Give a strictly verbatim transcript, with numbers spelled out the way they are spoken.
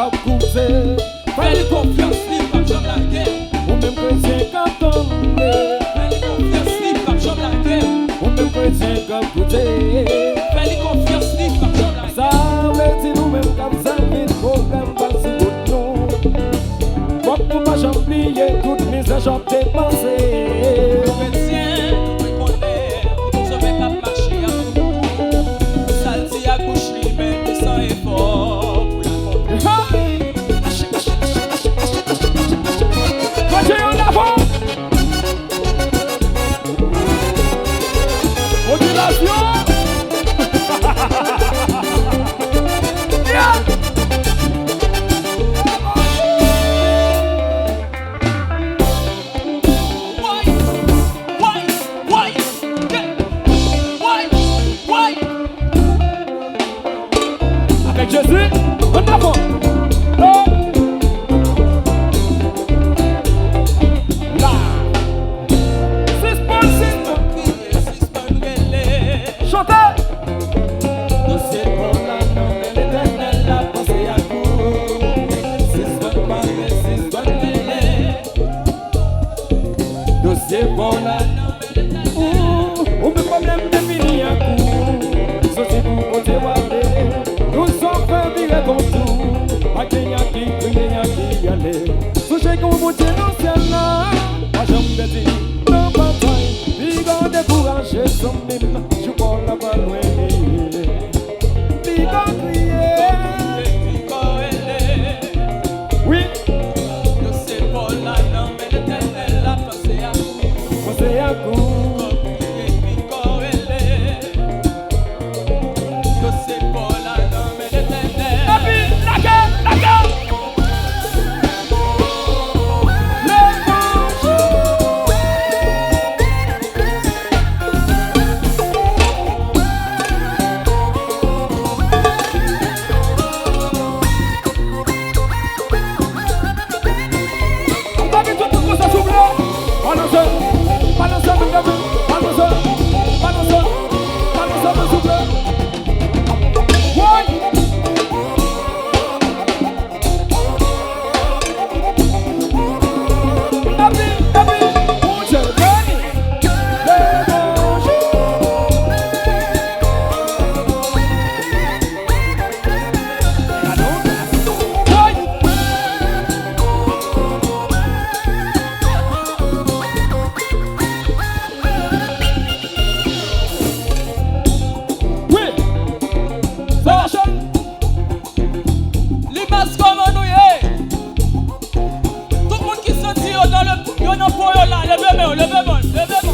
Koute. Fè li konfyans, li p ap janm lage. Ou menm kretyen k ap tande. Fè li konfyans, li p ap janm lage. Ou menm kretyen k ap koute. Fè li konfyans, li p ap janm lage. Sa vle di nou menm k ap zanmi pwoblèm pa sou wout nou. Fòk nou pa janm bliye tout mizè Jòb te pase. Kretyen, nou dwe konnen, ou tou sove k ap mache ak ou. Sa l di ak bouch li, men li san efò pou l akonpli. Hey! Mete yo an avan! Popilasyon! Yeah! Woy! Woy! Woy! Yeah! Woy! Woy! Avèk Jezi, an avan. Oh! La. Sispann, sispann kriye, sispann rele. Chante. Dosye pa w la nan men Letènèl, l ap panse ak ou. Sispann pale, sispann rele. Dosye pa w la nan men Letènèl. Ou, ou menm pwoblèm te fini ak ou. Soti pou Bondye w ale. Tout sa w fè vire kont ou. Pa gen ak ki kriye, ak ki rale. Sonje gen yon Bondye nan syèl la. Pa janm pèdi nan batay. Piga w dekouraje, zanmi m. Jou pa w la pa lwen li ye. Piga w kriye. Piga w rele. Wi. Dosye pa w la nan men Letènèl, l ap panse ak ou. Panse ak ou. Kò w kriye, pi kò w rele. Dosye pa w la nan men Letènèl. Epi, lage, lage. Levanjil. Ou ta gen tout moun konsa souple. Balanse, balanse, mesdames, balanse, balanse, balanse, souple. Woy! Epi, epi, Bondye beni. Levanjil. Wi. Bon. Li baz, kòman nou ye? Tout moun ki santi yo nan le, yo nan po yo la, leve men w, leve men w, leve men w.